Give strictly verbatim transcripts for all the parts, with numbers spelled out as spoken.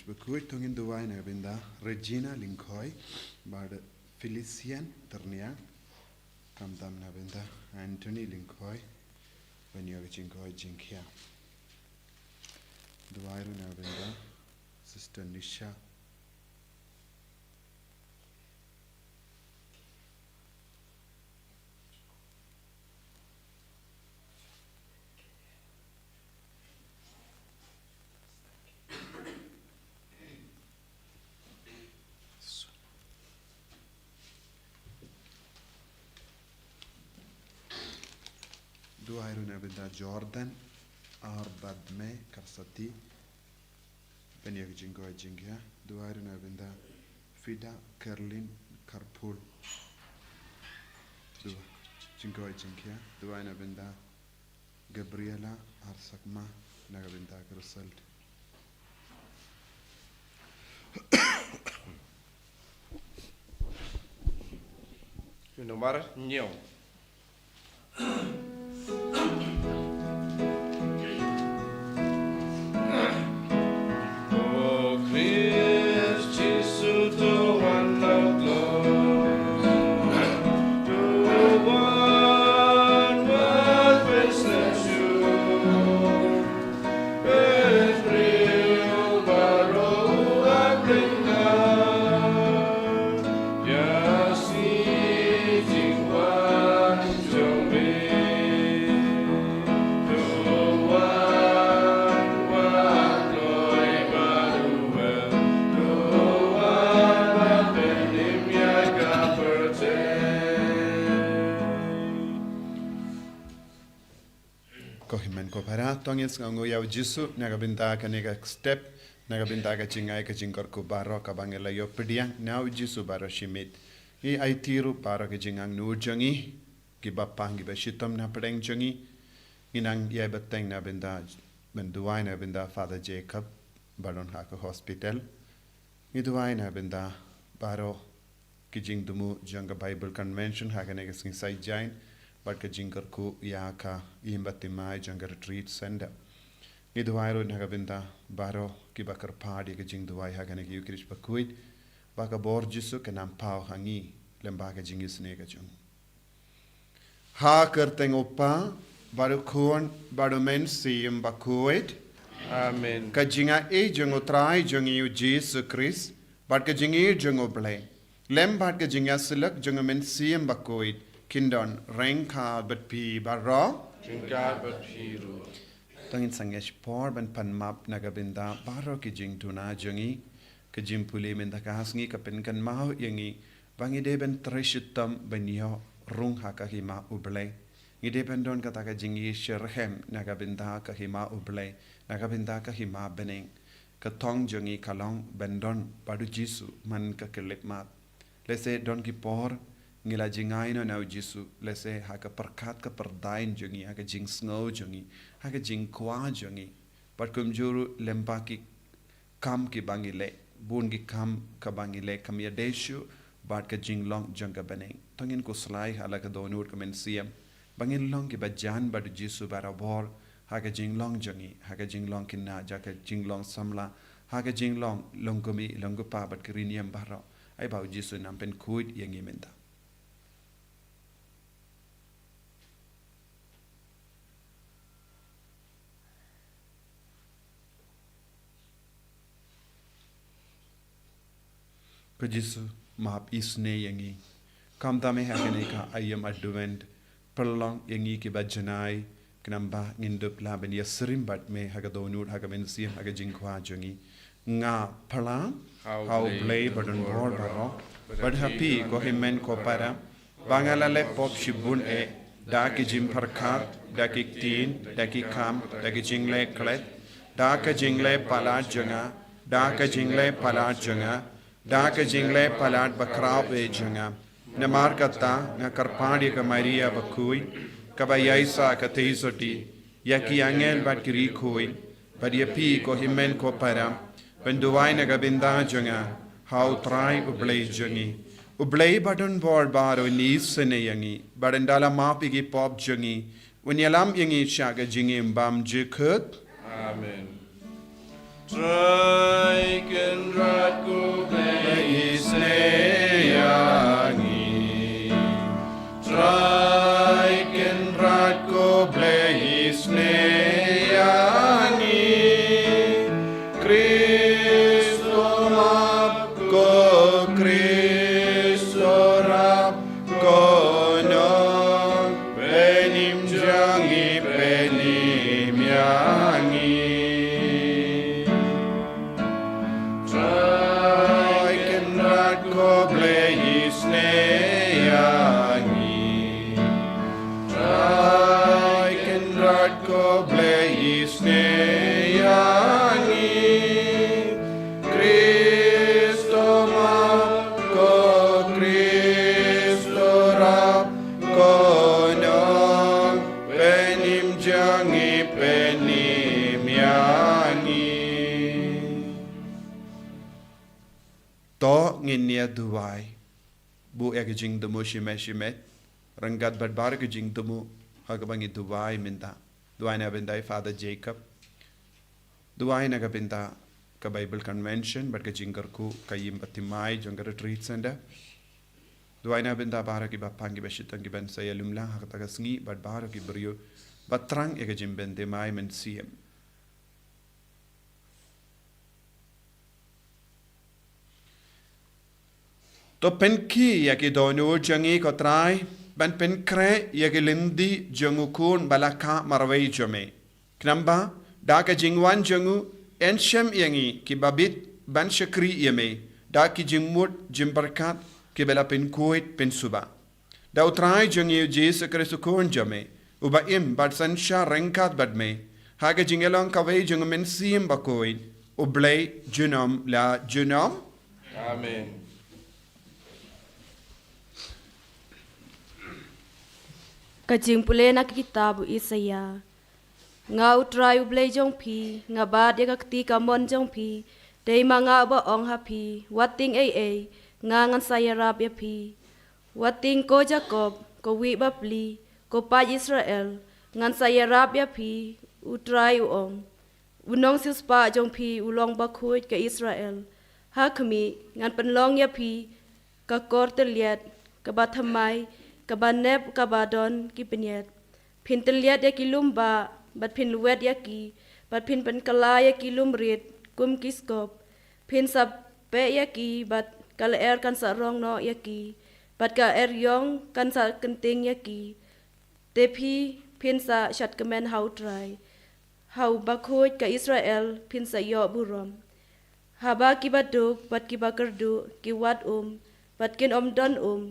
Bakhuid. To ngin duwai na ka bynta Regina Lyngkhoi bad Felician Tyrniang, khamtam na ka bynta Anthony Lyngkhoi, ban ïoh ka jingkoit jingkhiah. Duwai ruh na ka bynta Sister Nisha. Duwai ruh na ka bynta Jordan R Badme Karsati, ban ïoh ka jingkoit jingkhiah. Duwai ruh na ka bynta Fida Kerlin Karpul, duwai jingkoit jingkhiah. Duwai na ka bynta Gabriela Arsakma na ka bynta ka result. Ïa u nambar hynñiew. O Khrist Jisu, to wan, to wan, to wan, wan, wan, Ko hynmen ko para, to ngin sngewnguh ïa u Jisu na ka bynta kane ka step, na ka bynta ka jingai ka jingkyrkhu baroh kaba ngi la ïoh pdiang na u Jisu baroh shi miet. Ngi aiti ruh baroh ka jingangnud jong ngi, kiba pang kiba shitom na pdeng jong ngi. Ngi nang ïai bteng na bynta, ban duwai na bynta Father Jacob ba don ha ka hospital. Ngi duwai na bynta baroh ki jingthmu jong ka Bible Convention ha kane ka sngi Saitjaiñ, bad ka jingkyrkhu ïa ka ïing bathymmai jong ka Retreat Center. Ngi duwai ruh na ka bynta baroh kiba kyrpad ïa ka jingduwai ha kane ka Eucharist bakhuid, ba ka bor Jisu kan nang paw ha ngi lem bad ka jingisynei ka jong u. Ha ka kyrteng u Kpa, bad u Khun, bad u Mynsiem Bakhuid. Amen. Ka jingaiei jong u Trai jong ngi u Jisu Khrist, bad ka jingïeit jong u Blei, lem bad ka jingïasyllok jong u Mynsiem Bakhuid, kin don ryngkat bad phi baroh. Ryngkat bad phi ruh. To ngin sangeh shipor ban pan map na ka bynta baroh ki jingduna jong ngi. Ka jingpule mynta ka sngi ka pynkynmaw ïa ngi ba ngi dei ban trei shitom ban ïoh rung ha ka hima u Blei. Ngi dei ban don kata ka jingisynei na ka bynta ka hima u Blei, na ka bynta ka hima bneng. Ka thong jong ngi ka long ban don bad u Jisu man ka khyllipmat. Lehse don ki por ngi la jngai noh na u Jisu, lehse ha ka pyrkhat ka pyrdain jong ngi, ha ka jingsngew jong ngi, ha ka jingkwah jong ngi, bad kumjuh ruh lem bad ki kam kiba ngi leh. Bun ki kam kaba ngi leh kam ïadei shuh bad ka jinglong jong ka bneng. To ngin khuslai ha la ka dohnud ka Mynsiem ba ngin long kiba jan bad u Jisu barabor ha ka jinglong jong ngi, ha ka jinglong khynnah, ha ka jinglong samla, ha ka jinglong long kmie, long kpa bad ki riewniam baroh. Ai ba u Jisu un nang pynkhuid ïa ngi mynta. Ko Jisu, map isynei ïa ngi. Khamtam eh ha kane ka aïom Advent, pynlong ïa ngi kiba janai, khnang ba ngin dup lah ban ïasyriem bad me ha ka dohnud, ha ka mynsiem, ha ka jingkwah jong ngi. Nga phla ha u Blei badonbor baroh, bad ha phi ko hynmen ko para, ba nga la leh pop shibun eh, da ki jingpyrkhat, da ki ktien, da ki kam, da ki jingleh klet, da ka jingleh palat jong nga, da ka jingleh palat jong nga, da ka jingleh palat bakhraw eh jong nga. Namar kata nga kyrpad ïa ka Maria bakhuid, kaba ïaisah ka theisotti, ïa ki angel bad ki riewkhuid, bad ïa phi ko hynmen ko para, ban duwai na ka bynta jong nga ha u Trai u Blei jong ngi. U Blei badonbor baroh un isynei ïa ngi, bad ynda la map ïa ki pop jong ngi, un ïalam ïa ngi sha ka jingim bymjukut. Amen. Trai Kynrad ko Blei isnei ïa ngi. Trai Kynrad ko Blei isnei ïa ngi. Khrist u map ko Khrist u rap ko nong, pynim jong ngi pynim ïa ngi. Trai Kynrad ko Blei isnei ïa ngi. Trai Kynrad ko Blei isnei ïa ngi. Khrist u map ko Khrist u rap ko nong, pynim jong ngi pynim ïa ngi. To ngin ïa duwai. Buh ïa ka jingthmu shimet shimet. Ryngkat bad baroh ka jingthmu ha kaba ngi duwai mynta. Duwai na bynta i Father Jacob. Duwai na ka bynta ka Bible Convention bad ka jingkyrkhu ka ïing bathymmai jong ka Retreat Centre. Duwai na bynta baroh kiba pang kiba shitom kiban sa ïalum lang ha kata ka sngi bad baroh ki briew ba thrang ïa ka jingbym thymmai mynsiem. To pynkhih ïa ki dohnud jong ngi ko Trai, ban pynkhreh ïa ki lynti jong u Khun ba la kah marwei jong me. Khnang ba da ka jingwan jong u yn shem ïa ngi kiba bit ban shakri ïa me da ki jingmut jingbyrkhat kiba la pynkhuid pynsuba. Da u Trai jong ngi u Jisu Khrist u Khun jong me, uba im bad synshar ryngkat bad me ha ka jingïalong kawei jong u Mynsiem Bakhuid, U Blei junom la junom. Amen. Ka jingpule na ka kitab u Isaïah. Nga u Trai U Blei jong phi, nga bat ïa ka kti kamon jong phi. Dei ma nga uba ong ha phi, wat tieng ei ei, nga ngan sa ïarap ïa phi. Wat tieng ko Jakob, ko wih bapli, ko paid Israel, ngan sa ïarap ïa phi, u Trai u ong. U nongsiewspah jong phi u long bakhuid ka Israel. Ha khmih, ngan pynlong ïa phi ka kor tylliat, kaba thymmai, kaba nep, kaba don ki bniat. Phin tylliat ïa ki lum bah, bad phin lwet ïa ki, bad phin pynkylla ïa ki lum rit kum ki skop. Phin sa peh ïa ki, bad ka lyer kan sa rong noh ïa ki, bad ka eriong kan sa kynting ïa ki. Te phi phin sa shad kmen ha u Trai, ha u bakhuid ka Israel phin sa ïoh burom. Haba kiba duk bad kiba kyrduh ki wad um, bad kin ym don um,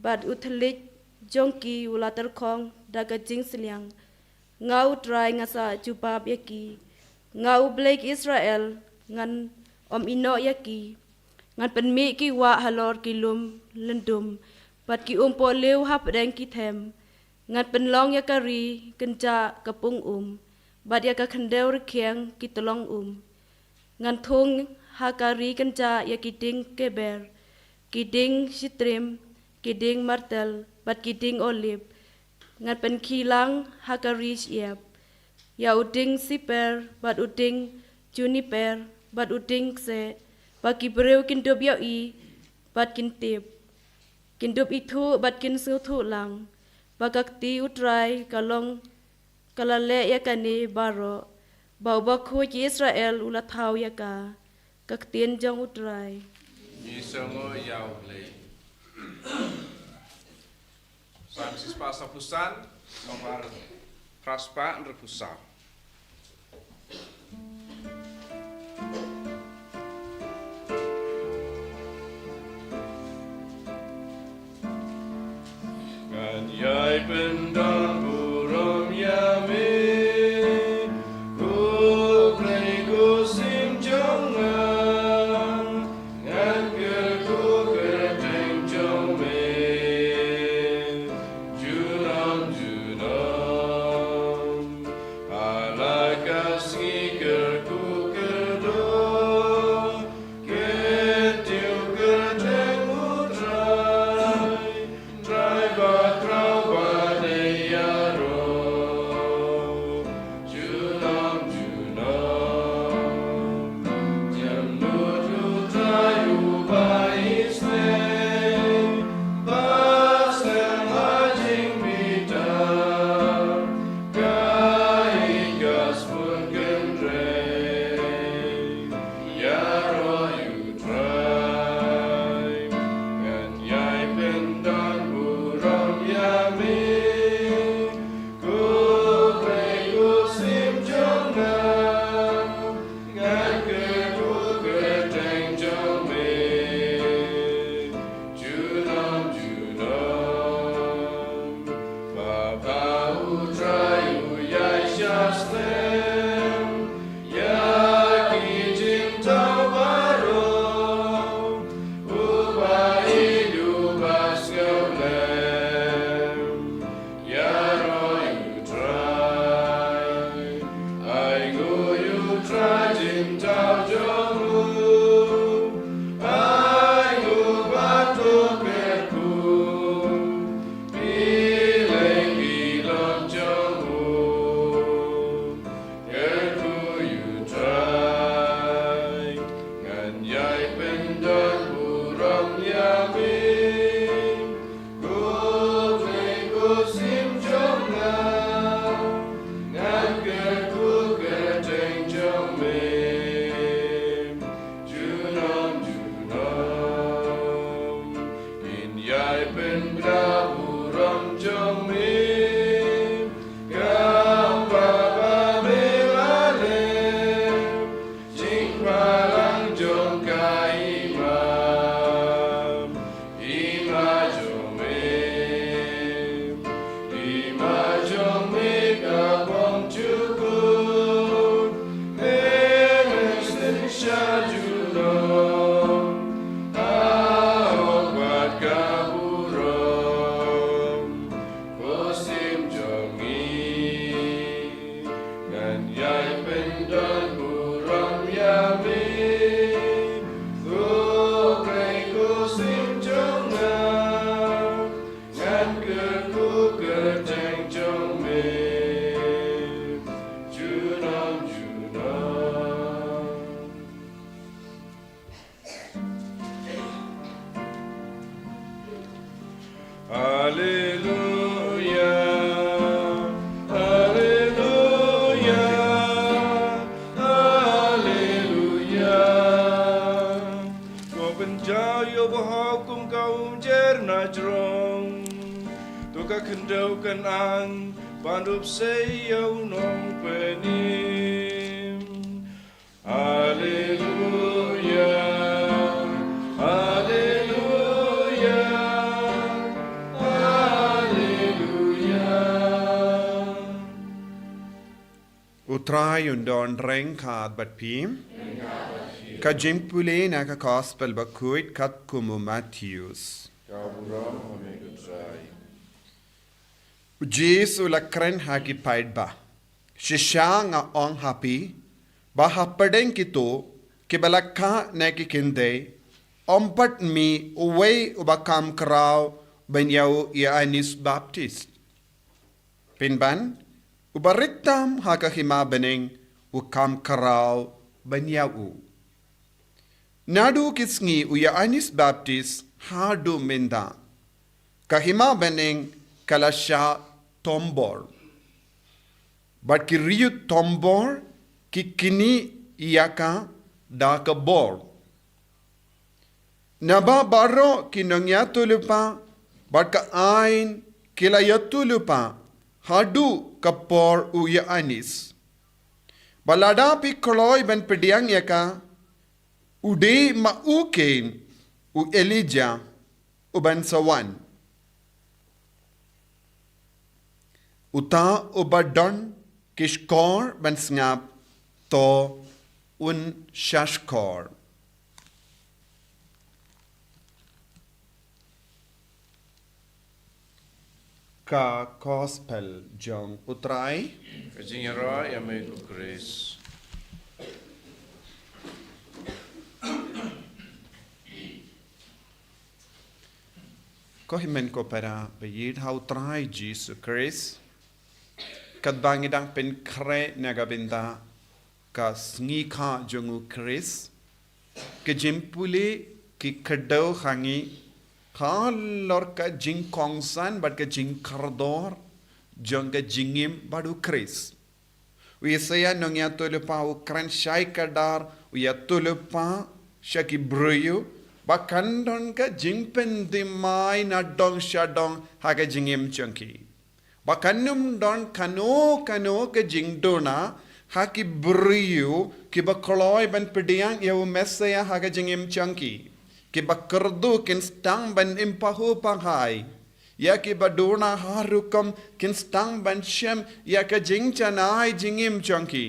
bad u thylliej jong ki u la tyrkhong da ka jingsliang. Nga u Trai nga sa jubab ïa ki. Nga u Blei ki Israel, ngan ym ïehnoh ïa ki. Ngan pynmih ki wah halor ki lum lyndum, bad ki umpohliew hapdeng ki them. Ngan pynlong ïa ka ri kynjah ka pung um, bad ïa ka khyndew rkhiang ki tyllong um. Ngan thung ha ka ri kynjah ïa ki dieng keber, ki dieng shitrim, ki dieng martel, bad ki dieng olib. Ngan pynkhih lang ha ka ri shyiap ïa u dieng siper, bad u dieng juniper, bad u dieng kseh, ba ki briew kin dup ïohi, bad kin tip. Kin dup ithuh bad kin sngewthuh lang ba ka kti u Trai ka long, ka la leh ïa kane baroh, ba u bakhuid ki Israel u la thaw ïa ka. Ka ktien jong u Trai. Ngi sngew ïa u Blei. Psalm shispah saphew san, nombar phra spah hynriewphew saw. Ngan ïai pyndonburom ïa me, ko Blei ko Syiem jong nga. Ngan kyrkhu kyrteng jong me junom junom. Ha la ka sngi kyrkhu kyrdoh, kyntiew kyrteng u Trai, Trai bakhraw ba dei ïaroh junom junom. Ai ngu ïa u Trai jingthaw jong u, ai ngu ba to kyrkhu, phi lei ki lok jong u. Kyrkhu ïa u Trai, ngan ïai pyndon burom ïa me. Ko Trai ko Syiem jong nga, ngan kyrkhu kyrteng jong me. Junom junom ngin ïai pynbna burom jong me. Kumba ba me la leh, jingbalang jong ka hima, hima jong me, hima jong me ka bym jukut. Me me shisha junom, hok bad ka burom, ko Syiem jong ngi. Ngan ïai pyndon burom ïa me, ko Trai ko Syiem jong nga. Ngan kyrkhu kyrteng jong me. Junom junom. Haleluya, haleluya, haleluya. Ko Pynjaw ïa u ba hok kum ka umjer na jrong, to ka khyndew kan ang ban rup sei ïa u nongpynim. Haleluya, haleluya, haleluya. U Trai un don ryngkat bad phi. Ka jingpule na ka Gospel bakhuid katkum u Mathaios. Ka burom ha me ko Trai. U Jisu u la kren ha ki paidbah. Shisha nga ong ha phi, ba hapdeng kito kiba la kha na ki kynthei, ym pat mih uwei uba kham khraw ban ïa u Ïoannis Baptist. Pynban, uba rit tam ha ka hima bneng u kham khraw ban ïa u. Naduh ki sngi u Ïoannis Baptist haduh mynta, ka hima bneng ka la shah tombor. Bad ki riewtoh tombor ki knieh ïa ka da ka bor. Naba baroh ki nongïathuhlypa bad ka aiñ ki la ïathuhlypa haduh ka por u Ïoannis. Bad lada phi kloi ban pdiang ïa ka, u dei ma u keiñ u Elijah uban sa wan. Uta uba don ki shkor ban sngap, to un shahshkor. Ka Gospel jong u Trai. Ka jingïaroh ïa me ko Khrist. Ko hynmen ko para ba ïeit ha u Trai Jisu Khrist. Katba ngi dang pynkhreh na ka bynta ka sngi kha jong u Khrist, ka jingpule ka kdew ha ngi halor ka jingkongsan bad ka jingkordor jong ka jingim bad u Khrist. U Isaïah nongïathuhlypa u kren shai kdar, u ïathuhlypa sha ki briew ba kan don ka jingpynthymmai na dong sha dong ha ka jingim jong ki. Ba kan ym don kano kano ka jingduna ha ki briew kiba kloi ban pdiang ïa u Messiah ha ka jingim jong ki. Kiba kyrduh kin sdang ban im pahuh pahai. Ïa kiba duna ha rukom kin sdang ban shem ïa ka jingjanai jingim jong ki.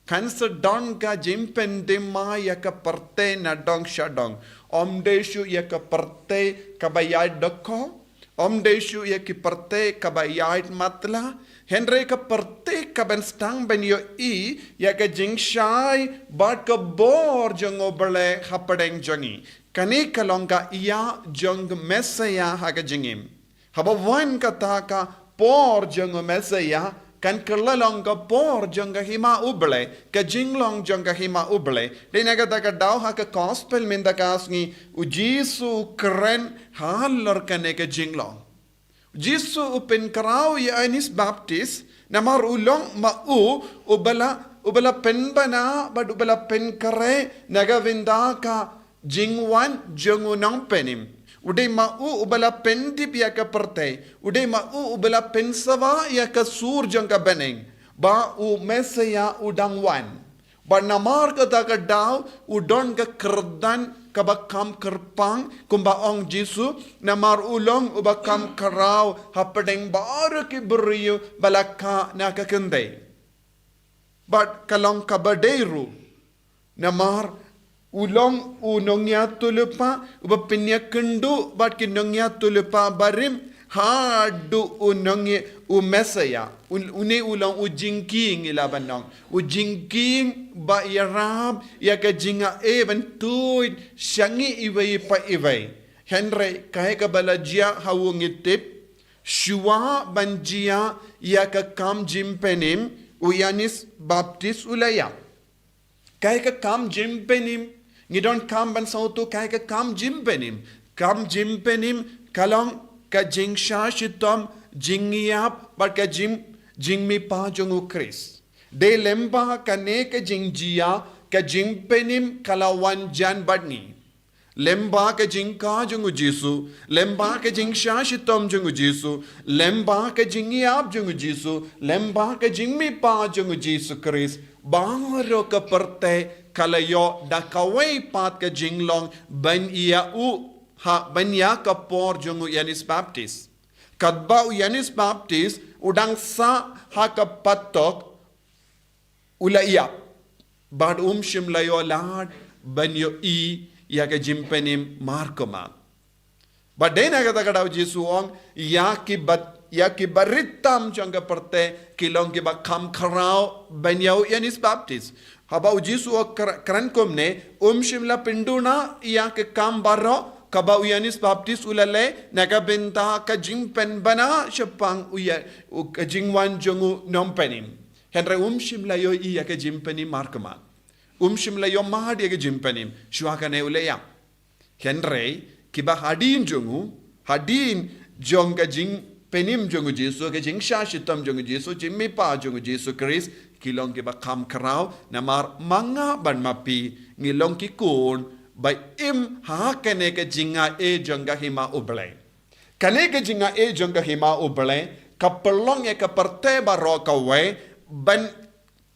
Kan sa don ka jingpynthymmai ïa ka pyrthei na dong sha dong. Ym dei shuh ïa ka pyrthei kaba ïaid dohkha, ym dei shuh ïa ki pyrthei kaba ïaid matlah, Hynrei ka pyrthei ka ban sdang ban ïohi ïa ka jingshai bad ka bor jong U Blei hapdeng jong ngi. Kane ka long ka ïa jong ka Messiah ha ka jingim. Haba wan kata ka por jong ka Messiah, kan kylla long ka por jong ka hima U Blei, ka jinglong jong ka hima U Blei. Dei na kata ka daw ha ka gospel mynta ka sngi, U Jisu u kren halor kane ka jinglong. U Jisu u pynkhraw ïa Ïoannis Baptist, namar u long ma u, u ba la, u ba la pynbna, bad u ba la pynkhreh, na ka bynta ka jingwan jong u nongpynim. U dei ma u, u ba la pyntip ïa ka pyrthei. U dei ma u, u ba la pynsawa ïa ka sur jong ka bneng. Ba u Messiah u dang wan. Bad namar kata ka daw, u don ka kyrdan kaba kham kyrpang, kumba ong Jisu, namar u long uba kham khraw, hapdeng baroh ki briew ba la kha na ka kynthei. Bad ka long kaba dei ruh. Namar u long u nongïathuhlypa, uba pynïakynduh bad ki nongïathuhlypa barim, haduh u nongïa-, u Messiah. Un-, une u long u jingkieng ïa la ban ong. U jingkieng ba ïarap ïa ka jingaiei ban tuid sha ngi iwei pa iwei. Hynrei kaei kaba la jia ha u ngi tip, shuwa ban jia ïa ka kam jingpynim, u Ïoannis Baptist u la ïap. Kaei ka kam jingpynim, ngi donkam ban sngewthuh kaei ka kam jingpynim. Kam jingpynim ka long ka jingshah shitom, jingïap, bad ka jing, jingmihpat jong u Khrist. Dei lyngba kane ka jingjia, ka jingpynim ka la wan jan bad ngi. Lyngba ka jingkha jong u Jisu, lyngba ka jingshah shitom jong u Jisu, lyngba ka jingïap jong u Jisu, lyngba ka jingmihpat jong u Jisu Khrist, baroh ka pyrthei ka la ïoh da kawei pat ka jinglong ban ïa u, ha, ban ïa ka por jong u Ïoannis Baptist. Katba u Ïoannis Baptist u dang sah ha ka phatok, u la ïap. Bad um shym la ïoh lad ban ïohi ïa ka jingpynim markhmat. Bad dei na kata ka daw Jisu u ong, ïa ki bat, ïa ki barit tam jong ka pyrthei ki long kiba kham khraw ban ïa u Ïoannis Baptist. Haba u Jisu u kra-, kren kumne, um shym la pynduna ïa ka kam baroh kaba u Ïoannis Baptist u la leh, na ka bynta ka jingpynbna shaphang u ïa, u ka jingwan jong u nongpynim. Hynrei um shym la ïohi ïa ka jingpynim markhmat. Um shym la ïoh mad ïa ka jingpynim, shuwa kane u la ïap. Hynrei, kiba hadien jong u, hadien jong ka jingpynim jong u Jisu, ka jingshah shitom jong u Jisu, jingmihpat jong u Jisu Khrist, ki long kiba kham khraw, namar ma nga bad ma phi, ngi long ki khun, ba im ha kane ka jingaiei jong ka hima u Blei. Kane ka jingaiei jong ka hima u Blei, ka pynlong ïa ka pyrthei baroh kawei, ban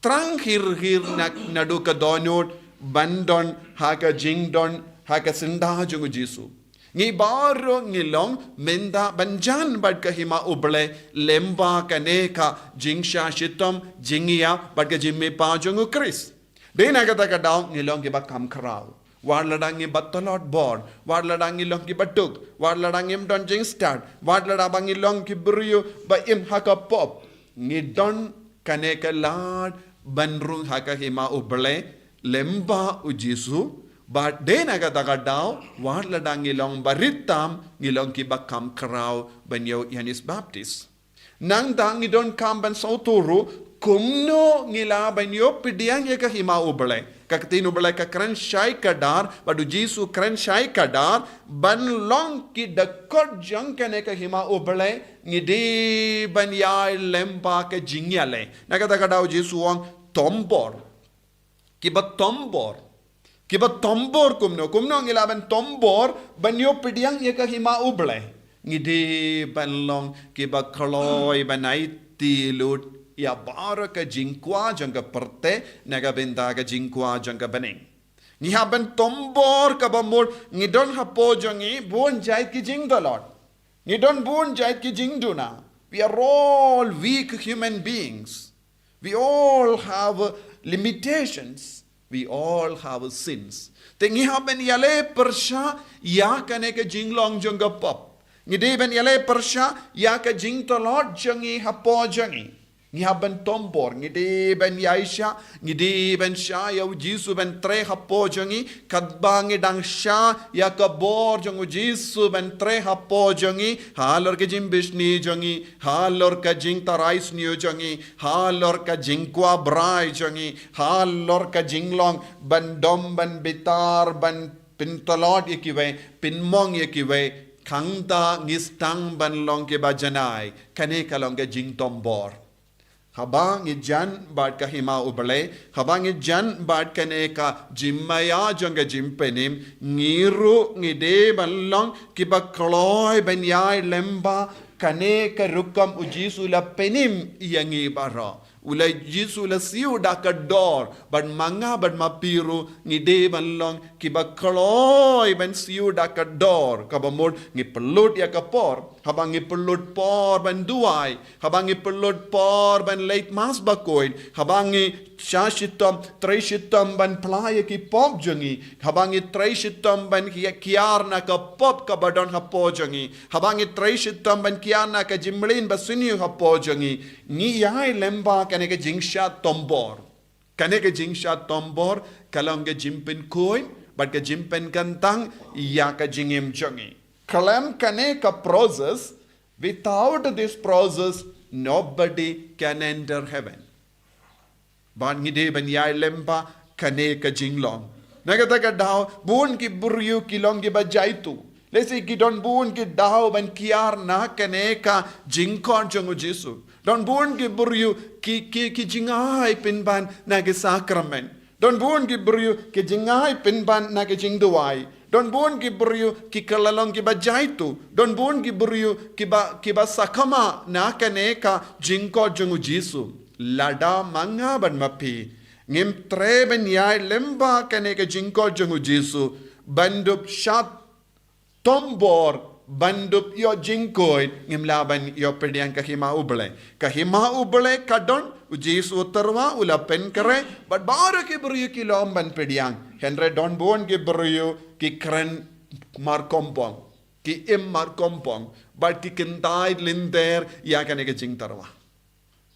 thrang hir hir na, naduh ka dohnud, ban don ha ka jingdon, ha ka syndah jong u Jisu. Ngi baroh ngi long mynta ban jan bad ka hima u Blei, lyngba kane ka jingshah shitom, jingïap, bad ka jingmihpat jong u Khrist. Dei na kata ka daw ngi long kiba kham khraw. Wat lada ngi ba tlot bor, wat lada ngi long kiba duk, wat lada ngim don jingstad, wat lada ba ngi long ki briew ba im ha ka pop. Ngi don kane ka lad ban rung ha ka hima u Blei, lyngba u Jisu, bad dei na kata ka daw, wat lada ngi long barit tam, ngi long kiba kham khraw ban ïa u Ïoannis Baptist. Nangta ngi donkam ban sngewthuh ruh, kumno ngi lah ban ïoh pdiang ïa ka hima u Blei. Ka ktien u Blei ka kren shai kdar, bad u Jisu kren shai kdar, ban long ki dkhot jong kane ka hima u Blei, ngi dei ban ïaid lyngba ka jingïaleh. Na kata ka daw u Jisu u ong tombor. Kiba tombor. Kiba tombor kumno, kumno ngi lah ban tombor, ban ïoh pdiang ïa ka hima u Blei. Ngi dei ban long kiba kloi ban aiti lut ïa baroh ka jingkwah jong ka pyrthei, na ka bynta ka jingkwah jong ka bneng. Ngi hap ban tombor kaba mut, ngi don hapoh jong ngi bun jait ki jingtlot. Ngi don bun jait ki jingduna. We are all weak human beings. We all have limitations. We all have sins. Te ngi hap ban ïaleh pyrshah ïa kane ka jinglong jong ka pop. Ngi dei ban ïaleh pyrshah ïa ka jingtlot jong ngi hapoh jong ngi. Ngi hap ban tombor, ngi dei ban ïaishah, ngi dei ban shah ïa u Jisu ban trei hapoh jong ngi, katba ngi dang shah ïa ka bor jong u Jisu ban trei hapoh jong ngi, halor ka jingbishni jong ngi, halor ka jingtharai sniew jong ngi, halor ka jingkwah brai jong ngi, halor ka jinglong ban dom, ban bitar, ban pyntlot ïa kiwei, pynmong ïa kiwei, hangta ngi sdang ban long kiba janai, kane ka long ka jingtombor. Haba ngi jan bad ka hima U Blei, haba ngi jan bad kane ka jingmaïa jong ka jingpynim, ngi ruh ngi dei ban long kiba kloi ban ïai lem bad kane ka rukom u Jisu u la pynim ïa ngi baroh. U la Jisu u la siew da ka dor, bad ma nga bad ma phi ruh ngi dei ban long kiba kloi ban siew da ka dor, kaba mut ngi pynlut ïa ka por, haba ngi pynlut por ban duwai, haba ngi pynlut por ban leit Mass bakhuid, haba ngi shah shitom, trei shitom ban phla ïa ki pop jong ngi, haba ngi trei shitom ban ki-, kiar na ka pop kaba don hapoh jong ngi, haba ngi trei shitom ban kiar na ka jingmlien basniew hapoh jong ngi, ngi ïai lem bad kane ka jingshah tombor. Kane ka jingshah tombor ka long ka jingpynkhuid bad ka jingpynkyntang ïa ka jingim jong ngi. Khlem kane ka process, without this process, nobody can enter heaven. Bad ngi dei ban ïai lem bad kane ka jinglong. Na kata ka daw, bun ki briew ki long kiba jaituh. Lehse ki don bun ki daw ban kiar na kane ka jingkhot jong u Jisu. Don bun ki briew ki, ki, ki jngai pynban na ki sakramen. Don bun ki briew ki jngai pynban na ki jingduwai. Don bun ki briew ki kylla long kiba jaituh. Don bun ki briew kiba, kiba sakma na kane ka jingkhot jong u Jisu. Lada ma nga bad ma phi ngim treh ban ïai lem bad kane ka jingkhot jong u Jisu, ban dup shah tombor, ban dup ïoh jingkhuid, ngim lah ban ïoh pdiang ka hima U Blei. Ka hima U Blei ka don, u Jisu u tyrwa u la pynkhreh bad baroh ki briew ki long ban pdiang. Hynrei don bun ki briew ki kren markongpong, ki im markongpong, bad ki kyntait lynter ïa kane ka jingtyrwa.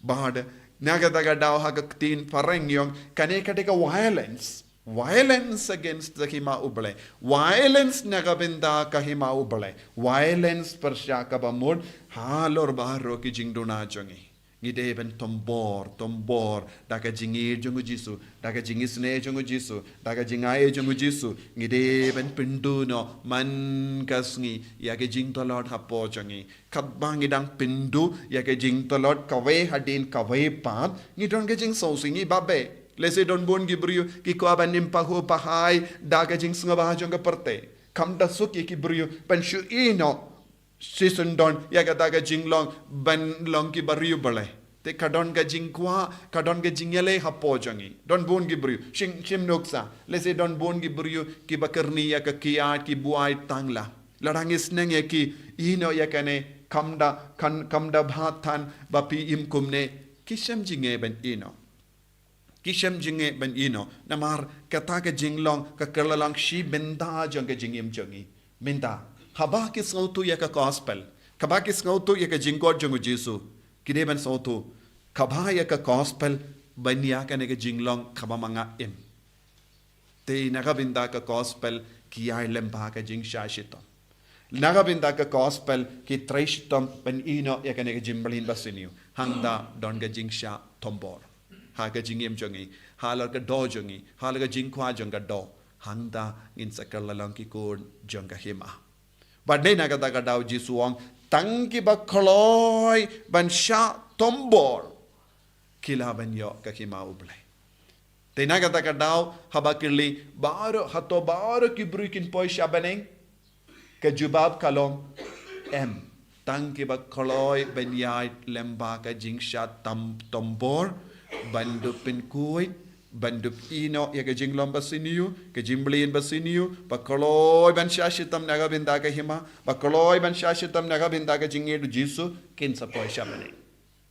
Bad na kata ka daw ha ka ktien phareng ngi ong, kane ka dei ka violence. Violence against the hima U Blei. Violence na ka bynta ka hima U Blei. Violence pyrshah kaba mut halor baroh ki jingduna jong ngi. Ngi dei ban tombor, tombor da ka jingïeit jong u Jisu, da ka jingisynei jong u Jisu, da ka jingai jong u Jisu. Ngi dei ban pynduh noh man ka sngi ïa ka jingtlot hapoh jong ngi. Katba ngi dang pynduh ïa ka jingtlot kawei hadien kawei pat, ngi don ka jingsngewsih, ngi babe. Lehse don bun ki briew ki kwah ban im pahuh pahai da ka jingsngewbha jong ka pyrthei. Kam da suk ïa ki briew ban shu ïeh noh shisyndon ïa kata ka jinglong ban long kiba riewblei. Te ka don ka jingkwah, ka don ka jingïaleh hapoh jong ngi. Don bun ki briew, shim, shim nuksa. Lehse don bun ki briew kiba kyrni ïa ka kiad, ki buaid tang la. Lada ngi sneng ïa ki, ïeh noh ïa kane, kam da, kan, kam da bha than ba phi im kumne, ki shem jingeh ban ïeh noh. Ki shem jingeh ban ïeh noh. Namar kata ka jinglong ka kylla long shi bynta jong ka jingim jong ngi. Mynta, haba ki sngewthuh ïa ka gospel, haba ki sngewthuh ïa ka jingkhot jong u Jisu, ki dei ban sngewthuh, kaba ïa ka gospel ban ïa kane ka jinglong kaba ma nga im. Te na ka bynta ka gospel ki ïai lem bad ka jingshah shitom. Na ka bynta ka gospel ki trei shitom ban ïeh noh ïa kane ka jingmlien basniew. Hangta don ka jingshah tombor ha ka jingim jong ngi, halor ka doh jong ngi, halor ka jingkwah jong ka doh. Hangta ngin sa kylla long ki khun jong ka hima. Bad dei na kata ka daw Jisu u ong, tang kiba kloi ban shah tombor ki lah ban ïoh ka hima U Blei. Te na kata ka daw, haba kylli baroh, hato baroh ki briew kin poi sha bneng? Ka jubab ka long, em. Tang kiba kloi ban ïai lem bad ka jingshah tam, tombor, ban dup pynkhuid, ban dup ïeh noh ïa ka jinglong basniew, ka jingmlien basniew, ba kloi ban shah shitom na ka bynta ka hima, ba kloi ban shah shitom na ka bynta ka jingïeit u Jisu, kin sa poi sha bneng.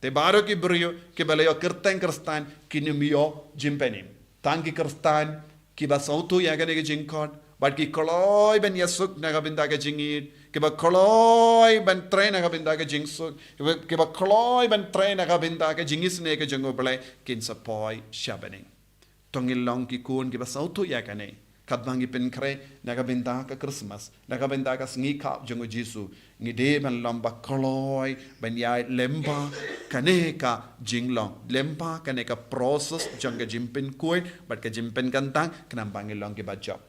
Te baroh ki briew kiba la ïoh kyrteng Khristan kin ym ïoh jingpynim. Tang ki Khristan kiba sngewthuh ïa kane ka jingkhot Bad ki kloi ban ïasuk na ka bynta ka jingïeit, kiba kloi ban trei na ka bynta ka jingsuk, kiba, kiba kloi ban trei na ka bynta ka jingisynei ka jong U Blei, kin sa poi sha bneng. To ngin long ki khun kiba sngewthuh ïa kane. Katba ngi pynkhreh na ka bynta ka Christmas, na ka bynta ka sngi khap jong U Jisu, ngi dei ban long ba kloi ban ïaid lyngba kane ka jinglong, lyngba kane ka process jong ka jingpynkhuid bad ka jingpynkyntang, khnang ba ngin long kiba jop.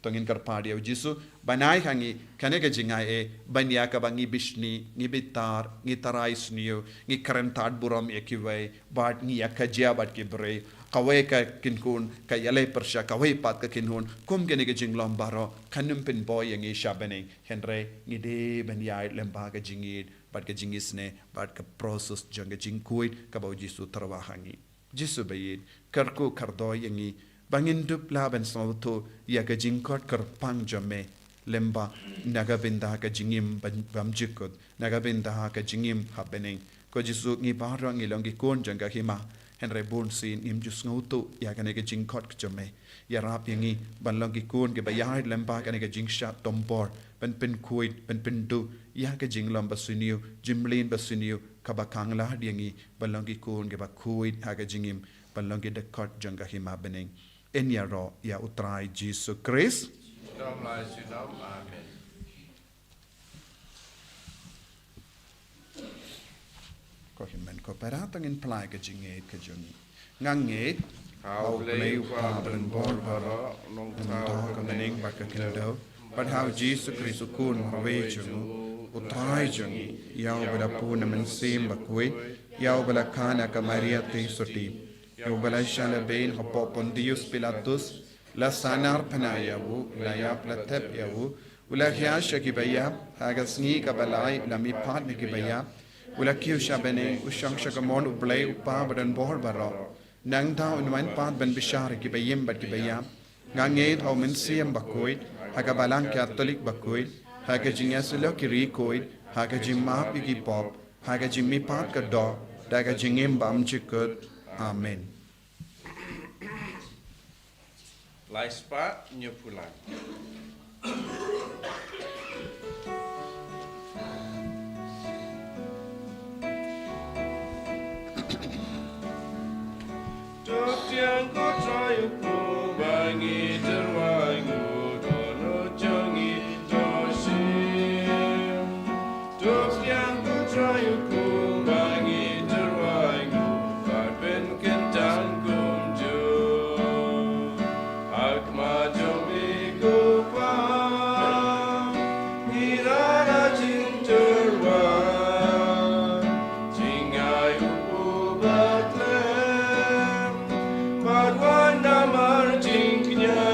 To ngin kyrpad ïa U Jisu ban ai ha ngi kane ka jingai eh, ban ïa kaba ngi bishni, ngi bitar, ngi tharai sniew, ngi kren tad burom ïa kiwei, bad ngi ïa ka jia bad ki briew. Kawei ka kynhun ka ïaleh pyrshah kawei pat ka kynhun, kum kane ka jinglong baroh kan ym pynbor ïa ngi sha bneng. Hynrei ngi dei ban ïaid lyngba ka jingïeit bad ka jingisynei bad ka process jong ka jingkhuid kaba U Jisu tyrwa ha ngi. Jisu ba ïeit, kyrkhu kyrdoh ïa ngi ba ngin dup lah ban sngewthuh ïa ka jingkhot kyrpang jong me, lyngba na ka bynta ka jingim bam, bymjukut, na ka bynta ka jingim ha bneng. Ko Jisu, ngi baroh ngi long ki khun jong ka hima, hynrei bunsien ngim ju sngewthuh ïa kane ka jingkhot ka jong me. Ïarap ïa ngi ban long ki khun kiba ïaid lyngba kane ka jingshad tombor, ban pynkhuid, ban pynduh ïa ka jinglong basniew, jingmlien basniew, kaba khang lad ïa ngi ban long ki khun kiba khuid ha ka jingim, ban long ki dkhot jong ka hima bneng. Yn ïaroh ïa U Trai Jisu Khrist. Amen. Ko hynmen ko para, to ngin phla ïa ka jingngeit ka jong ngi. Nga ngeit ha U Blei U Kpa badonbor baroh, Nongthaw ka bneng bad ka khyndew, bad ha U Jisu Khrist U Khun marwei jong u, U Trai jong ngi, ïa uba la pun na Mynsiem Bakhuid, ïa uba la kha na ka Maria Theisotti, ïa uba la shah lehbeiñ hapoh Pontius Pilatus, la sahnarphna ïa u, la ïap la thep ïa u, u la hiar sha kiba ïap, ha ka sngi kaba lai u la mihpat na kiba ïap, u la kiew sha bneng, u shong sha kamon U Blei U Kpa badonbor baroh. Nangta un wan pat ban bishar ïa kiba im bad kiba ïap. Nga ngeit ha U Mynsiem Bakhuid, ha ka Balang Katholik bakhuid, ha ka jingïasyllok ki riewkhuid, ha ka jingmap ïa ki pop, ha ka jingmihpat ka doh, da ka jingim bymjukut. Amen. Lai spah hynñiew phew lai. To pdiang ko Trai U Kpa ba ngi tyrwa, ngi don u jong ngi to shim. To pdiang ko Trai U Kpa ba ngi tyrwa, ngi bad pynkyntang kumjuh. Ha khmat jong me ko Kpa, ngi rai da jingtyrwa, jingai u Kpa Bethlehem, bad wan namar jingkñia.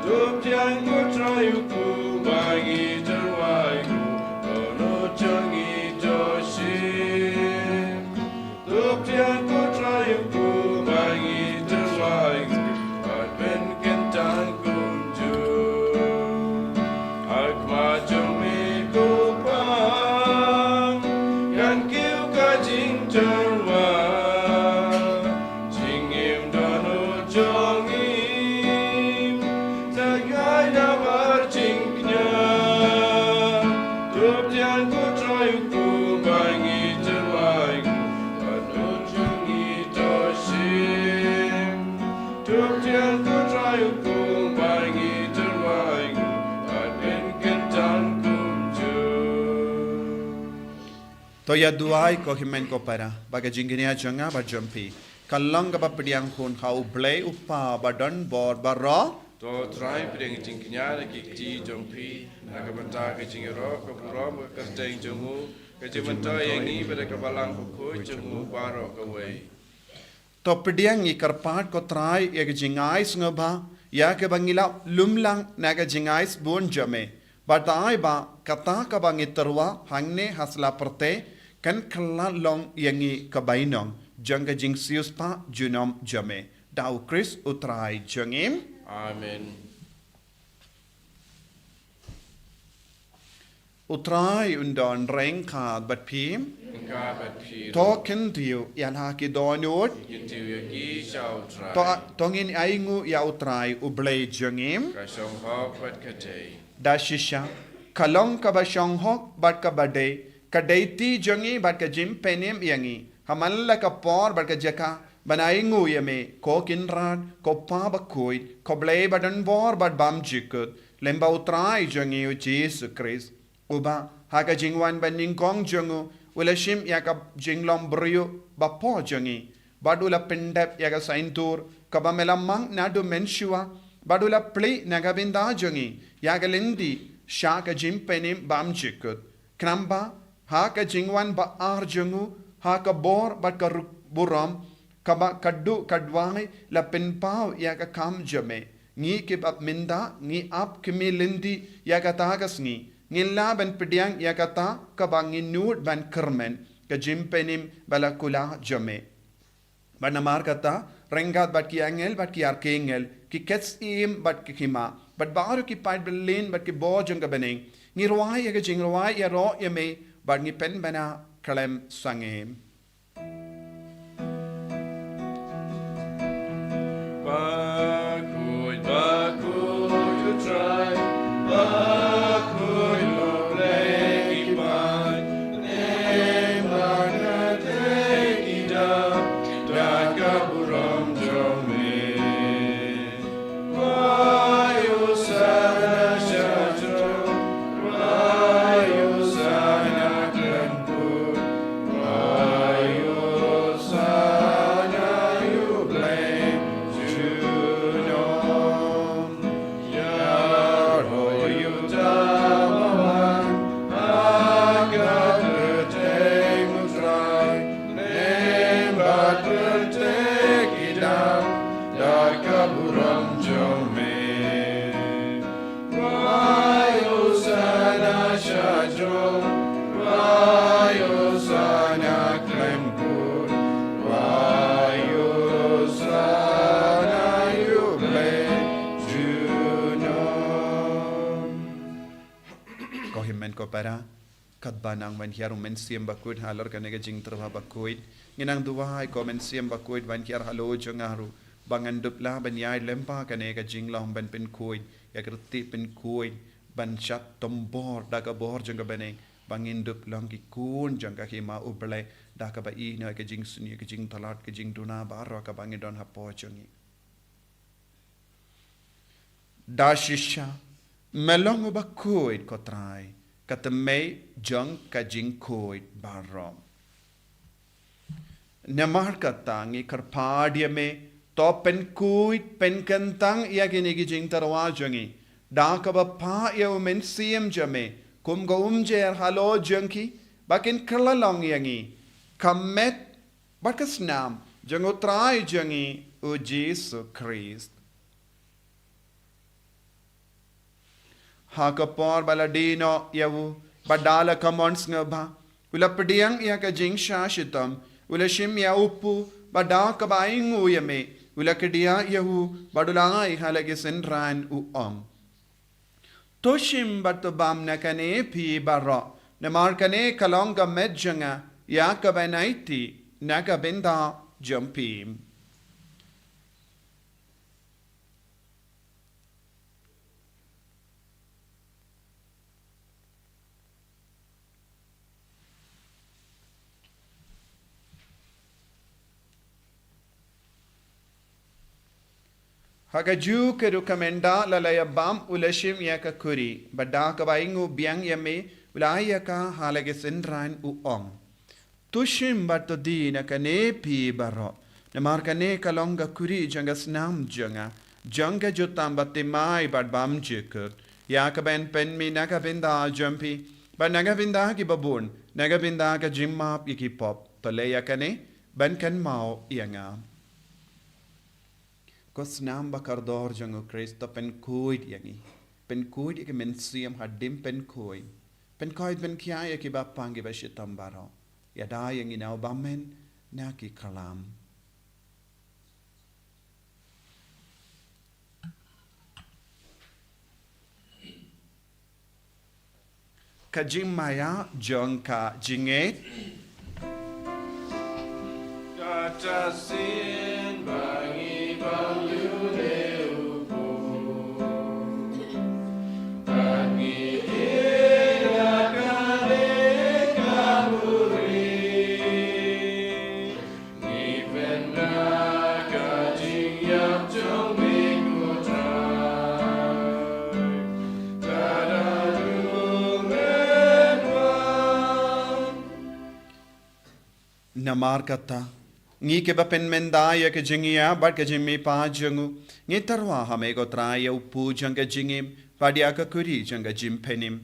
To pdiang ko Trai U Kpa ba ngi tyrwa, ngi don u jong ngi to shim. To pdiang ko Trai U Kpa ba ngi tyrwa, ngi bad pynkyntang kumjuh. Ha khmat jong me ko Kpa, kan kiew ka jingtyrwa, jingim don u jong ngi, jingai namar jingkñia. To pdiang ko Trai U Kpa ba ngi tyrwa, ngi bad u jong ngi to shim. To pdiang ko Trai U Kpa ba ngi tyrwa, ngi bad pynkyntang kumjuh. To ïa duwai ko hynmen ko para, ba ka jingkñia jong nga bad jong phi kan long kaba pdiang hun ha U Blei U Kpa badonbor baroh. To Trai, pdiang ka jingkñia na ki kti jong phi, na ka bynta ka jingïaroh, ka burom, ka kyrteng jong u, ka jingmyntoi ïa ngi bad ïa ka Balang Bakhuid jong u baroh kawei. To pdiang, ngi kyrpad ko Trai, ïa ka jingai sngewbha ïa kaba ngi la lum lang na ka jingai sbun jong me, bad ai ba kata kaba ngi tyrwa hangne ha sla pyrthei kan kylla long ïa ngi ka bainong jong ka jingsiewspah junom jong me. Da U Khrist U Trai jong ngi. Amen. U Trai un don ryngkat bad phi. Ryngkat bad phi. To kyntiew ïa la ki dohnud. Kyntiew ïa ki sha U Trai. To, to ngin ainguh ïa U Trai U Blei jong ngi. Ka shong hok bad ka dei. Da shisha, ka long kaba shong hok bad kaba dei, ka dei ti jong ngi bad ka jingpynim ïa ngi ha man la ka por bad ka jaka, ban ainguh ïa me, ko Kynrad, ko Pa bakhuid, ko Blei badonbor bad bymjukut, lyngba U Trai jong ngi U Jisu Khrist. Uba, ha ka jingwan banyngkong jong u, u la shim ïa ka jinglong briew bapoh jong ngi, bad u la pyndep ïa ka saiñdur kaba me la mang naduh mynshuwa, bad u la plie na ka bynta jong ngi ïa ka lynti sha ka jingpynim bymjukut. Khnang ba ha ka jingwan ba ar jong u, ha ka bor bad ka ru-, burom, kaba ka duh ka duwai la pynpaw ïa ka kam jong me, ngi kiba mynta ngi ap khmih lynti ïa kata ka sngi, ngin lah ban pdiang ïa kata kaba ngi nud ban kyrmen, ka jingpynim ba la kular jong me. Bad namar kata, ryngkat bad ki angel bad ki arkangel, ki khetsiem bad ki hima, bad baroh ki paid byllien bad ki bor jong ka bneng, ngi rwai ïa ka jingrwai ïaroh ïa me, bad ngi pynbna khlem sangeh. Bakhuid, bakhuid U Trai, bakhuid U Blei ki paid, ne bad ka dei ki da, da ka burom jong me. Wai Hosanna sha jrong, wai Hosanna khlem kut, wai Hosanna ïa U Blei junom. Ïaroh ïa uta uba wan ha ka kyrteng U Trai, ne bad kyrteng ki da, da ka burom jong me. Wai Hosanna sha jrong, wai Hosanna khlem kut, wai Hosanna ïa U Blei junom. Ko hynmen ko para, katba nang ban hiar U Mynsiem Bakhuid halor kane ka jingtyrwa bakhuid, ngin nang duwai, ko Mynsiem Bakhuid ban hiar halor jong nga ruh, ba ngan dup lah ban ïaid lyngba kane ka jinglong ban pynkhuid ïa ka riti pynkhuid, ban shad tombor da ka bor jong ka bneng, ba ngin dup long ki khun jong ka hima U Blei, da kaba ïehnoh ïa ka jingsniew, ka jingtlot, ka jingduna baroh kaba ngi don hapoh jong ngi. Da shisha, me long uba khuid ko Trai, ka thymmei jong ka jingkhuid baroh. Namar kata ngi kyrpad ïa me, to pynkhuid pynkyntang ïa kine ki jingtyrwa jong ngi, da kaba phah ïa U Mynsiem jong me kum ka umjer halor jong ki, ba kin kylla long ïa ngi ka met bad ka snam jong U Trai jong ngi U Jisu Khrist. Ha ka por ba la die noh ïa u, bad da la ka mon sngewbha, u la pdiang ïa ka jingshah shitom, u la shim ïa u kpu, bad da kaba ainguh ïa me, u la kdiah ïa u, bad u la ai ha la ki synran, u ong: To shim bad to bam na kane phi baroh, namar kane ka long ka met jong nga, ïa kaban aiti na ka bynta jong phi. Ha kajuh ka ruh ka mynta la la ïa bam u la shim ïa ka khuri, bad da kaba ainguh biang ïa me, u la ai ïa ka ha la ki synran, u ong: To shim bad to die na kane phi baroh, namar kane ka long ka khuri jong ka snam jong nga, jong ka jutang bathymmai bad bymjukut, ïa kaban pynmih na ka bynta jong phi, bad na ka bynta kiba bun, na ka bynta ka jingmap ïa ki pop. To leh ïa kane ban kynmaw ïa nga. Ko snam ba kordor jong U Khrist, to pynkhuid ïa ngi. Pynkhuid ïa ki mynsiem hadien pynkhuid. Pynkhuid pynkhia ïa kiba pang kiba shitom baroh. Ïada ïa ngi na u bymmen na ki khlam. ka jingmaïa jong ka jingngeit. Kata sien ba ngi bam ïa une u pud, bad ngi ïa kane ka buri. Ngi pynbna ka jingïap jong me ko Trai. Kata jong me wan. Namar kata, ngi kiba pynmynda ïa ka jingïap bad ka jingmihpat jong u, ngi tyrwa ha me ko Trai ïa u pud jong ka jingim bad ïa ka kuri jong ka jingpynim.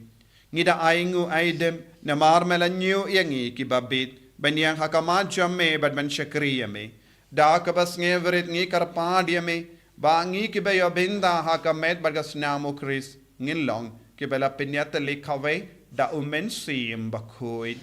Ngi da ai nguh ai dem, namar me la ñiew ïa ngi kiba bit, ban ïeng ha khmat jong me bad ban shakri ïa me. Da kaba sngewrit ngi kyrpad ïa me, ba ngi kiba ïoh bynta ha ka met bad ka snam u Khrist, ngin long kiba la pynïatylli kawei da u Mynsiem Bakhuid.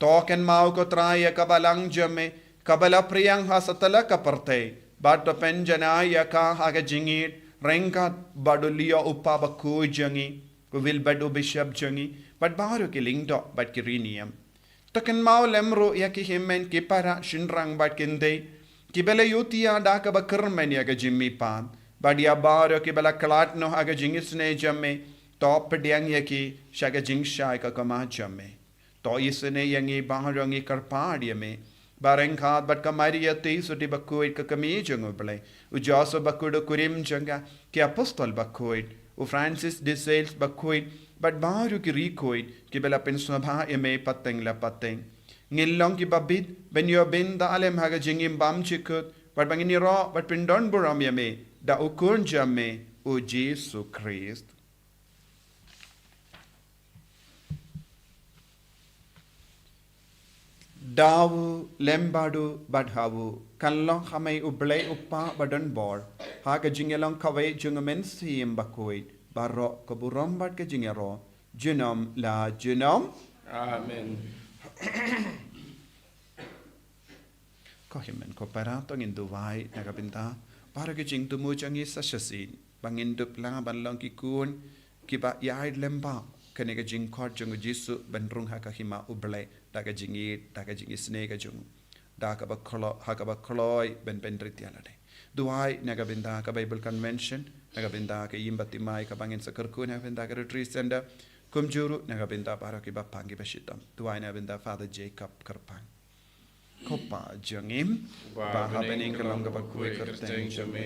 To kynmaw ko Trai ïa ka balang jong me, kaba la phriang ha satlak ka pyrthei, bad to pynjanai ïa ka ha ka jingïeit, ryngkat bad u Leo u Kpa Bakhuid jong ngi, u Wilbert u Bishop jong ngi, bad baroh ki lyngdoh bad ki riewniam. To kynmaw lem ruh ïa ki hynmen ki para shynrang bad kynthei, kiba la ïohthiah da kaba kyrmen ïa ka jingmihpat, bad ïa baroh kiba la khlad noh ha ka jingisynei jong me, to pdiang ïa ki sha ka jingshai ka khmat jong me. To isynei ïa ngi baroh, ngi kyrpad ïa me, ba ryngkat bad ka Maria Theisotti Bakhuid ka kmie jong u Blei, u Joseph Bakhuid u kurim jong ka, ki apostol bakhuid, u Francis de Sales Bakhuid, bad baroh ki riewkhuid kiba la pynsngewbha ïa me pateng la pateng, ngin long kiba bit ban ïoh bynta lem ha ka jingim bymjukut, bad ba ngin ïaroh bad pyndonburom ïa me da u Khun jong me, u Jisu Khrist. Da u, lem bad u, bad ha u, kan long ha me U Blei U Kpa badonbor, ha ka jingïalong kawei jong u Mynsiem Bakhuid, baroh ka burom bad ka jingïaroh, junom la junom. Amen. Ko hynmen ko para, to ngin duwai na ka bynta baroh ki jingthmu jong ngi sa shisien, ba ngin dup lah ban long ki khun kiba ïaid lem bad kane ka jingkhot jong u Jisu ban rung ha ka hima U Blei, da ka jingïeit, da ka jingisynei ka jong u, da kaba khlaiñ, ha kaba khlaiñ ban pynrit ïa lade. Duwai na ka bynta ka Bible Convention, na ka bynta ka Ïing Baptismal kaba ngin sa kyrkhu, na ka bynta ka Retreat Center, kumjuh ruh na ka bynta baroh kiba pang kiba shitom. Duwai na ka bynta Father Jacob Kyrpang. Ko Pa jong ngi, ba ha bneng ka long ka bakhuid kyrteng jong me,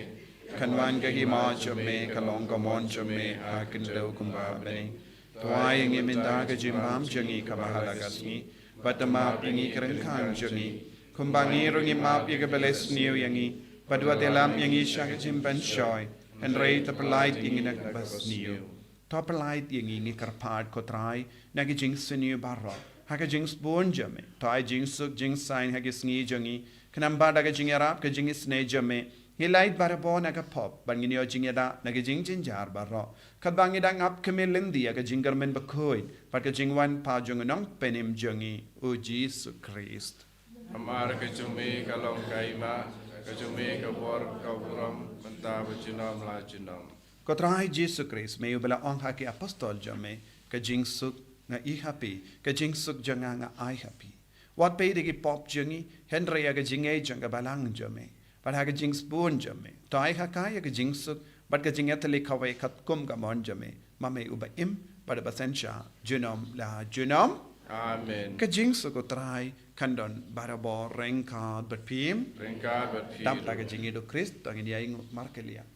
kan wan ka hima jong me, ka long ka mon jong me ha khyndew kumba ha bneng. To ai ïa ngi mynta ka jingbam jong ngi kaba ha la ka sngi, bad to map ïa ngi ki ryngkang jong ngi, kumba ngi ruh ngi map ïa kiba leh sniew ïa ngi, bad wat ïalam ïa ngi sha ka jingpynshoi, hynrei to pyllait ïa ngi na kaba sniew. To pyllait ïa ngi, ngi kyrpad ko Trai, na ki jingsniew baroh ha ka jingsbun jong me. To ai jingsuk jingsaiñ ha ki sngi jong ngi, khnang ba da ka jingïarap ka jingisynei jong me, ngi lait barabor na ka pop, bad ngin ïoh jingïada na ki jingjynjar baroh, katba ngi dang ap khmih lynti ïa ka jingkyrmen bakhuid bad ka jingwan pat jong u Nongpynim jong ngi, u Jisu Khrist. Namar ka jong me ka long ka hima, ka jong me ka bor, ka burom, mynta bad junom la junom. Ko Trai Jisu Khrist, me uba la ong ha ki apostol jong me, ka jingsuk nga ai ha phi, ka jingsuk jong nga nga ai ha phi. Wat peit ïa ki pop jong ngi, hynrei ïa ka jingngeit jong ka balang jong me, bad ha ka jingsbun jong me, to ai ha ka ïa ka jingsuk bad ka jingïatylli kawei katkum ka mon jong me, ma me uba im bad uba synshar junom la junom. Amen. Ka jingsuk u Trai kan don barabor ryngkat bad phi. Ryngkat bad phi. Dap da ka jingïeit u Khrist, to ngin ïainguh markylliang.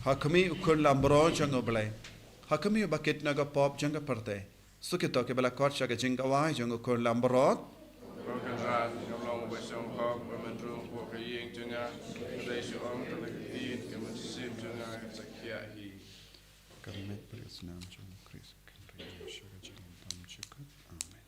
Ha khmih u Khun Langbrot jong U Blei. Ha khmih u bakit na ka pop jong ka pyrthei. Sa kito kiba la khot sha ka jingkawei jong u Khun Langbrot. Ba Kynrad, ngam long uba sngewhok ban wan rung hapoh ka ïing jong nga, hynrei shu ong tang ïa ka ktien ka mynsiem jong nga kan sa khiah hi. Ka met bad ka snam jong U Khrist kan ri sha ka jingim tam jukut. Amen.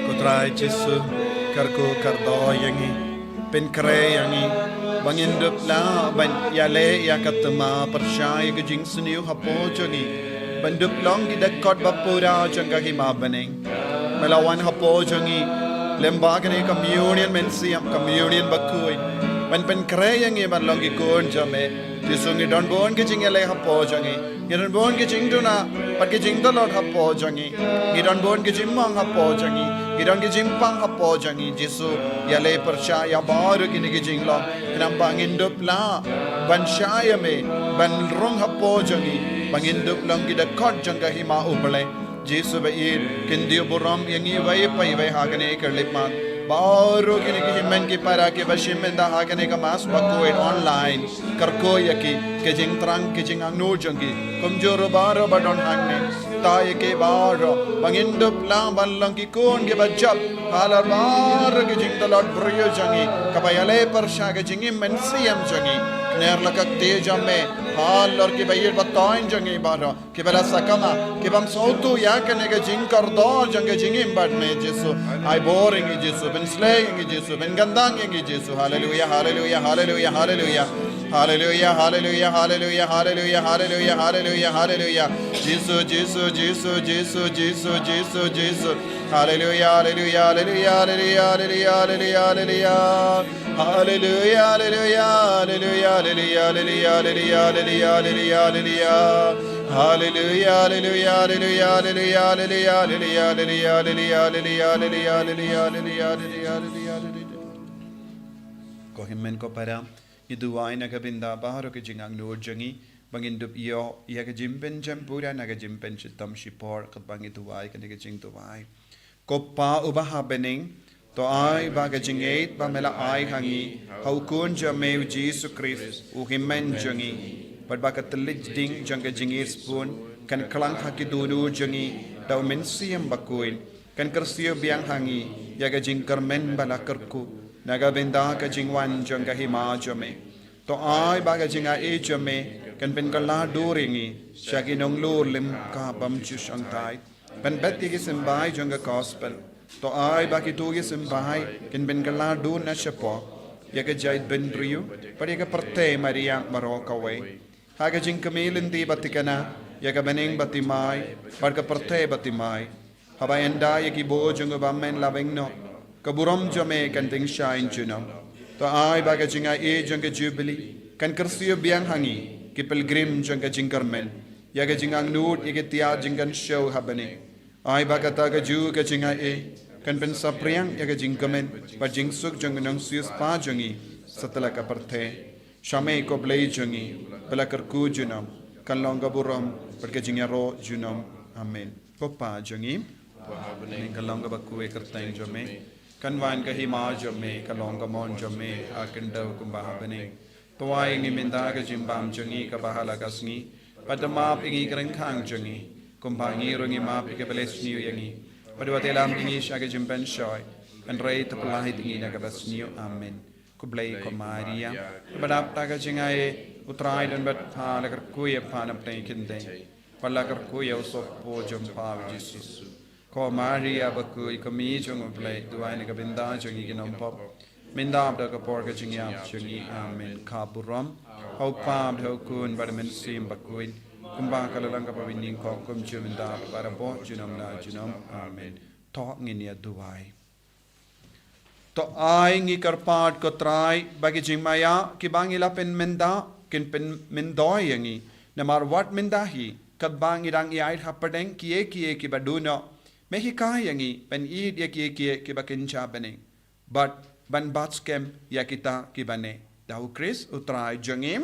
Ko Trai Jisu, kyrkhu kyrdoh ïa ngi, pynkhreh ïa ngi. Ba ngin dup lah ban ïaleh ïa ka thma pyrshah ïa ka jingsniew hapoh jong ngi, ban dup long ki dkhot ba pura jong ka hima bneng. Me la wan hapoh jong ngi lem bad kane ka communion mynsiem, communion bakhuid, ban pynkhreh ïa ngi ban long ki khun jong me. Jisu, ngi don bun ki jingïaleh hapoh jong ngi, ngi don bun ki jingduna bad ki jingtlot hapoh jong ngi, ngi don bun ki jingmong hapoh jong ngi, ngi don ki jingpang hapoh jong ngi. Jisu, ïaleh pyrshah ïa baroh kine ki jinglong, khnang ba ngin dup lah ban shah ïa me, ban rung hapoh jong ngi, ba ngin dup long ki dkhot jong ka hima U Blei. Jisu ba ïeit, kyntiew burom ïa ngi iwei pa iwei ha kane ka khyllipmat. Baroh kine ki hynmen ki para kiba shim bynta ha kane ka Mass bakhuid online, kyrkhu ïa ki, ka jingthrang, ka jingangnud jong ki, kumjuh ruh baroh ba don hangne. Thaw ïa ki baroh ba ngin dup lah ban long ki khun kiba jop halor baroh ki jingtlot briew jong ngi, kaba ïaleh pyrshah ka jingim mynsiem jong ngi. Kner la ka kti jong me halor kiba ïeit ba thoiñ jong ngi baroh, kiba la sakma, ki bym sngewthuh ïa kane ka jingkordor jong ka jingim bad me, Jisu. Ai bor ïa ngi, Jisu, pynsleh ïa ngi, Jisu, pynkyndang ïa ngi, Jisu. Haleluia, haleluia, haleluia, haleluia. Haleluia, haleluia, haleluia, haleluia, haleluia, haleluia, haleluia. Jisu, Jisu, Jisu, Jisu, Jisu, Jisu, Jisu. Haleluia, haleluia, haleluia, haleluia, haleluia, haleluia, haleluia. Haleluia, haleluia, haleluia, haleluia, haleluia, haleluia, haleluia, haleluia. Haleluia, haleluia, haleluia, haleluia, haleluia, haleluia, haleluia, haleluia, haleluia, haleluia, haleluia, haleluia, haleluia. Ko hynmen ko para, ngi duwai na ka bynta baroh ka jingangnud jong ngi, ba ngin dup ïoh ïa ka jingpynjem pura na ka jingpynshitom shipor, katba ngi duwai kane ka jingduwai. Ko Pa uba ha bneng, to ai ba ka jingïeit ba me la ai ha ngi, ha u Khun jong me u Jisu Khrist, u hynmen jong ngi, bad ba ka thylliej ding jong ka jingïeit sbun kan klang ha ki dohnud jong ngi da u Mynsiem Bakhuid, kan kyrsiew biang ha ngi ïa ka jingkyrmen ba la kyrkhu na ka bynta ka jingwan jong ka hima jong me. To ai ba ka jingai jong me kan pynkylla dur ïa ngi sha ki nonglor lim ka bym ju shongthait, ban bet ïa ki symbai jong ka gospel. To ai ba kito ki symbai kin pynkylla dur na shapoh ïa ka jaitbynriew bad ïa ka pyrthei mariang baroh kawei, ha ka jingkmie lynti ba thikna ïa ka bneng ba thymmai bad ka pyrthei ba thymmai, haba ynda ïa ki bor jong u bymmen la weng noh, ka burom jong me kan tyngshaiñ junom. To ai ba ka jingai jong ka Jubili kan kyrsiew biang ha ngi, ki pilgrim jong ka jingkyrmen, ïa ka jingangnud ïa ki tiar jingkynshew ha bneng. Ai ba kata kajuh ka jingai kan pynsaphriang ïa ka jingkmen bad jingsuk jong u nongsiewspah jong ngi satlak ka pyrthei. Sha me ko Blei jong ngi, ba la kyrkhu junom, kan long ka burom bad ka jingïaroh junom. Amen. Ko Pa jong ngi, ngi kan long kaba khuid kyrteng jong me, kan wan ka hima jong me, kan long ka mon jong me ha khyndew kumba ha bneng. To ai ïa ngi mynta ka jingbam jong ngi kaba ha la ka sngi, bad da map ïa ngi ki ryngkhang jong ngi, kumba ngi ruh ngi map ïa kiba leh sniew ïa ngi. Bad wat ïalam ïa ngi sha ka jingpynshoi, hynrei to pyllait ïa ngi na kaba sniew. Amen. Ko Blei ko Maria, kaba dap da ka jingai, u Trai don bad pha, la kyrkhu ïa pha na pdeng ki kynthei, bad la kyrkhu ïa u sohpop jong pha u Jisu. Ko Maria bakhuid, ko Kmie jong u Blei, duwai na ka bynta jong ngi ki nongpop, mynta bad ha ka por ka jingïap jong ngi. Amen. Ka burom ha u Pa bad ha u Khun bad ha u Mynsiem Bakhuid, kumba ka la long kaba nyngkong, kumjuh mynta bad barabor junom la junom. Amen. To ngin ïa duwai. To ai ngi kyrpad ko Trai ba ki jingmaïa kiba ngi la pynmynta kin pynmyntoi ïa ngi, namar wat mynta hi katba ngi dang ïaid hapdeng kiei kiei kiba duh noh, me hikai ïa ngi ban ïeit ïa kiei kiei kiba kynja bneng, bad ban bat skhem ïa kita kiba neh. Da u Khrist u Trai jong ngi.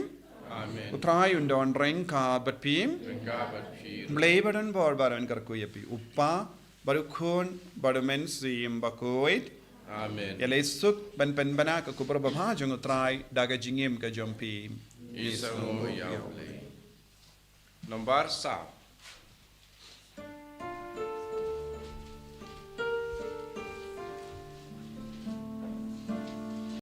Amen. U Trai un don ryngkat bad phi. Ryngkat bad phi. Blei ba don bor ba don kyrkhu ïa phi, u Pa bad u Khun bad u Mynsiem Bakhuid. Amen. Ïaleh suk ban pynbna ka khubor babha jong u Trai da ka jingim ka jong phi. Isynei ïa u Blei. Nombar saw.